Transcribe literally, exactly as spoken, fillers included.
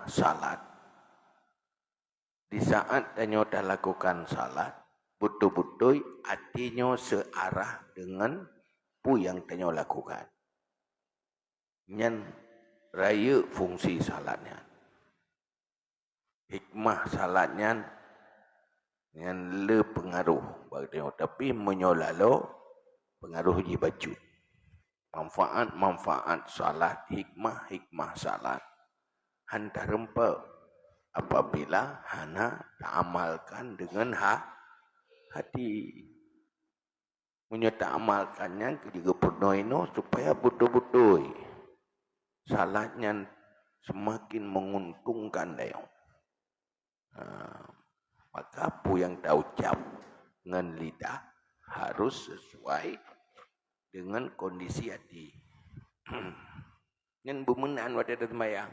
Salat. Di saat tanyoe talakukan salat, beutôi-beutôi até nyoe seuarah deungon peue nyang tanyoe lakukan. Nyan rayeuk fungsi salat nyan. Hikmah salat nyan, nyan le peungaroh bak tanyoe. Tapi meunyoe lalo, peungaroh jih bacut. Manfaat-manfaat salat, hikmah-hikmah salat han tareumpok apabila hana taamalkan deungon ha-, hati. Meunyoe taamalkan nyan keu jigeupunoe inoe supaya beutôi-beutôi salat nyan seumaken menguntungkan tanyoe. Ha, maka peue nyang taucab ngon lidah harus sesuai dengan kondisi hati. Nyan beumeunan watée taseumayang.